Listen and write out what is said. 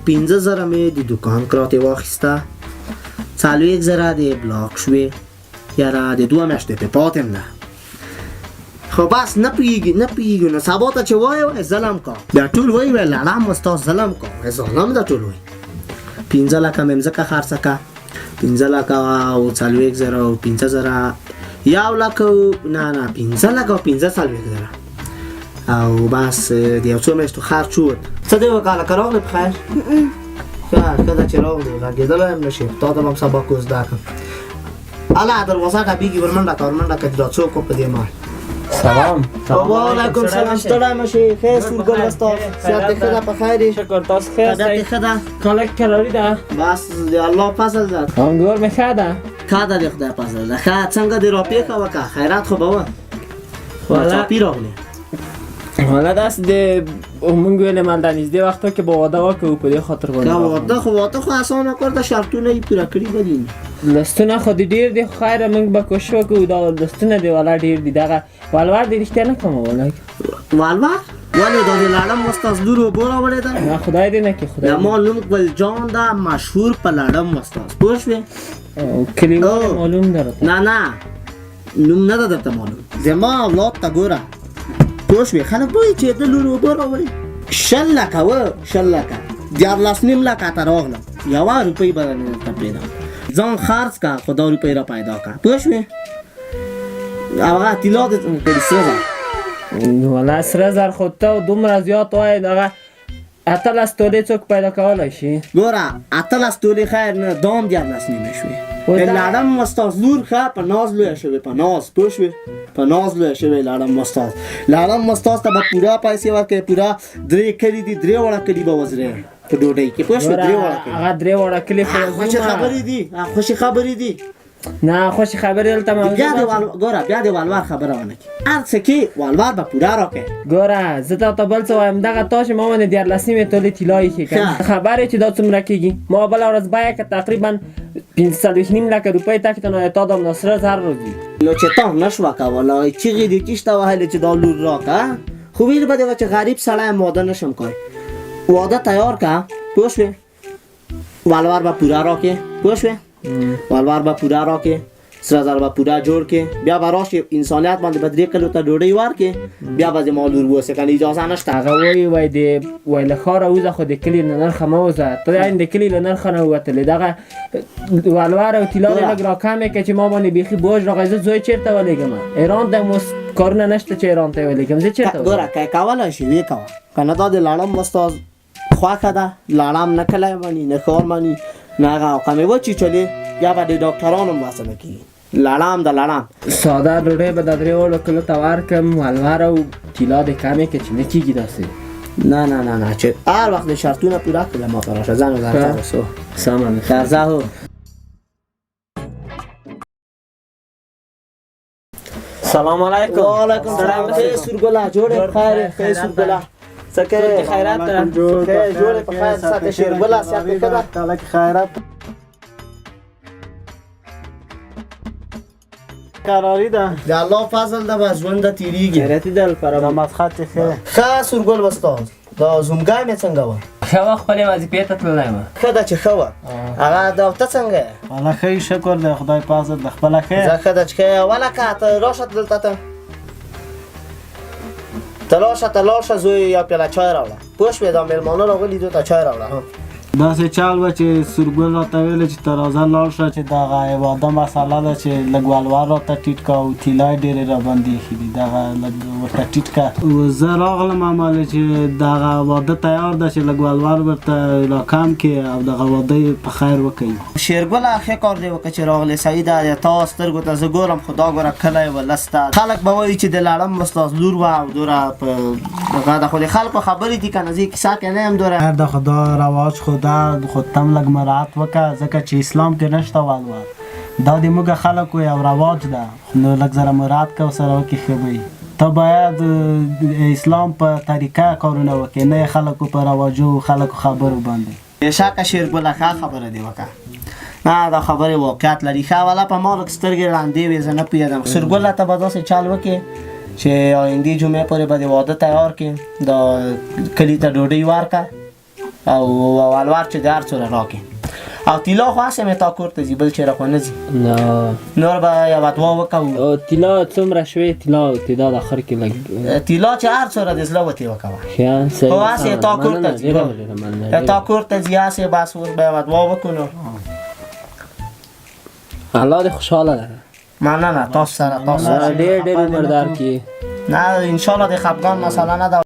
5000 مې د دوکان کراتې واخیسته، 40,000 د بلاک شوې. یاره د 2 میاشتې پې پاتې یم ده، خو بس نه پوهېږي نه پوهېږي. نو سبا ته چې وایې وایې ظلم کا، بیا ټول وایي وایي لړم استاد ظلم کا، وایي ظالم ده ټول وایي. 5 لکه مې مځکه خرڅه که، 5 لکه او 40,000 او 5,000، 1 لک نه نه 5 لکه او 45,000 او بس د یو څو میاشتو خرچ ووت. څه دې وکړه لکه راغلې په خیر؟ ښه ښه ده چې راغلې، غږېدلی هم نه شې، تا ته به هم سبا کوزده کړم. هله دروازه ډبېږي، ورمنډه که ورمنډه که، دا څوک په دې مال. سلام. وعلیکم سلام، ستړی مه شې. ښه سورګل استاد، صحت دې ښه ده؟ په خیر یې؟ شکر، تاسو ښه یاست؟ طبیعت دې ښه ده؟ کاله کراري ده؟ بس د الله فضل ده. انګور مې ښه ده؟ ښه ده د خدای فضل ده. ښه څنګه دې راپېښه وکړه؟ خیرات خو به وه، ناڅاپي راغلې. والا داسې د مونږ ویلې مال دا نږدې وختو کې به واده وکړو، په دې خاطر باندې که راغلم. واده خو اسانه کار ده، شرطونه یې پوره کړي به دي. لستونه خو دې ډېر دي، خو خیره مونږ به کوشش وکړو. دا لستونه دې والا ډېر دي، دغه ولور دې رښتیا نه کوم والا. ولور؟ ولې دا د لړم استاد لور اوبه راوړې ده؟ نه خدای دې نه کړي، خدای زما نوم ګل جان ده، مشهور په لړم استاد، پوه شوې؟ کلیوال معلوم ده راته. نه نه نوم نه ده درته معلوم، زما اولاد ته ګوره، پوه شوې؟ خلک وایي چې د لور اوبه راوړې. 20 لکه وه، 20 لکه 13.5 لکه ته راغلم، یوه روپۍ به نه درته پرېږدم. ځان خرڅ که خو دا روپۍ را پیدا که، پوه شوې؟ او هغه طلا دې څنګه کړي؟ سره زر. والا سره زر خو ته دومره زیات وایې، دغه 18 تولې څوک پیدا کولی شي؟ ګوره 18 تولې خیر نه، دام 13 نیمې شوې. اوس د دا لړم استاد لور ښه په ناز لویه شوې، په ناز، پوه شوې؟ په ناز لویه شوې لړم استاد. لړم استاد ته به پوره پیسې ورکوې، پوره 3 کلي دي، 3 واړه کلي به وزرې په ډوډۍ کې، پوه شوې؟ 3 واړه کلي. هغه 3 واړه کلي خو خوشې وزرونه. خبرې دي، خوشې خبرې دي. نه خوشې خبرې دلته موضوع بیا د ده. ګوره بیا د ولور خبره ونه کړي، هر څه کې ولور به پوره راکړې. ګوره زه تا ته بل څه وایم، دغه تا چې ما باندې 13 نیمې تولې طلا ایښې که ښه. خبر یې چې دا څومره کېږي؟ ما بله ورځ بیه که تقریبا 45 نیم لکه روپۍ تک ته نو تا دا سره زر راځي. نو چې تا نه شوه کولی، چیغې دې چیشته وهلې چې دا لور راکړه، خو ویل به دې وه چې غریب سړی یم، واده نه شم کوی. واده تیار که، پوه شوې؟ ولور به پوره راکړې، پوه شوې؟ ولور به پوره راکړې، سره زر به پوره جوړ کړې، بیا به راشې انسانیت باندې به 3 کلو ته ډوډۍ ورکړې، بیا به زما لور ووسې، که نه اجازه نشته. هغه وایي وایي د وایي له ښاره وځه خو د کلي له نرخه مه وځه، ته عین د کلي له نرخه نه ووتلې. دغه ولور او طلا دې ګوره. لږ راکمې کړه چې ما باندې بیخي بوج راغی، زه زوی چېرته ولېږم؟ ایران ته مو کارونه نشته چې ایران ته یې ولېږم، زه چېرته ولېږم؟ ګوره که کولی شې ویې کوه، که نه دا د لړم استاد خوښه ده، لړم نه کلی مني نه ښار مني نه هغه، او که مې وچیچلې بیا به د ډاکټرانو هم وسله کېږي. لړم ده لړم. ساده ډوډۍ به دا 3 واړو کلو ته ورکړم، ولور او طلا دې کمې کړه چې نه کېږي داسې. نه نه نه نه، چې هر وخت دې شرطونه پوره کړل ما ته راشه، ځان ورته ښه. اوسو. سمه ده. درځه هو. سلام علیکم. وعلیکم سلام. سلام. ښه سورګله، جوړ یې؟ جوړ خیر یې؟ په ښه خیر، سورګله. څه ټول کوې؟ کې خیرات ده. جوړ ښه په جوړ خیر، په خیر. ښه ساته شیرګله، صحت دې ښه ده؟ کله کې خیرات. قراري ده. د الله فضل ده، بس ژوند ده تېرېږي. خیراتي ده الفرم. دا مسخه چې ښه. ښه سورګل استاد، دا زومګی مې څنګه وه؟ ښه وه، خپلې وظیفې ته تللی وه. ښه ده چې ښه وه. هغه دا ته څنګه یې؟ والا ښه یې، شکر دی خدای فضل ده، خپله ښه یې. زه ښه ده چې ښه یې. ولکه ته راشه دلته، ته ته راشه، ته لاړ شه زوی، یو پیاله چای راوړه، پوه شوې؟ دا مېلمانه راغلي دوی ته چای راوړه. ها. داسې چال وه چې سورګل راته ویلې چې ته راځه لاړ شه، چې دغه واده مسله ده چې لږ ولور راته ټیټ که او طلا یې ډېرې راباندې ایښې دي، دغه لږ ورته ټیټ که. زه راغلم همالې چې دغه واده تیار ده چې لږ ولور ورته راکم کړې او دغه واده یې په خیر وکړي. شیرګله ښه کار دې وکړه چې راغلې، صحیح ده. د تا سترګو ته زه ګورم، خو دا ګوره کلی ولس ته خلک به وایي چې د لړم استاد لور وه او دوره په هغه ده، خو د خلکو خبرې دي که نه، زه یې کیسه کې نه یم دوره. خیر ده، خو دا رواج خو دا خو تم لږ مراعات وکړه، ځکه چې اسلام کې نشته ولور، دا د موږ خلکو یو رواج ده، نو لږ زره مراعات که ورسره وکړې ښه به وي. ته باید اسلام په طریقه کارونه وکړې، نه یې خلکو په رواجو خلکو خبرو باندې. بېشکه شیرګله، ښه خبره دې وکړه. نه دا خبرې واقعیت لري. ښه والا په ما لږ سترګې ړندې وې، زه نه پوهېدم. سورګله ته به داسې چل وکړې چې آیندې جمعې پورې به د واده تیار کړې، دا کلي ته ډوډۍ ورکړه. او ولور چې د هر څومره راکې او تیلا خو هسې مې تا کور ته ځي، بل چېرې خو نه ځي. نه. نور به یوه دعا وکوو. او تیلا څومره شوې؟ تیلا او تعداد اخر کې لږ. تیلا چې هر څومره د زړه وتې وکوه. ښه، صحیح. خو هسې تا کور ته ځي. ډېره ډېره مننه. تا کور ته ځي هسې، بس اوس به یوه دعا وکړو نو. الله دې خوشحاله لره. مننه، تاسو سره، تاسو سره. ډېر ډېر عمر درکړي. نه، انشاءالله د خفګان مسله نه ده.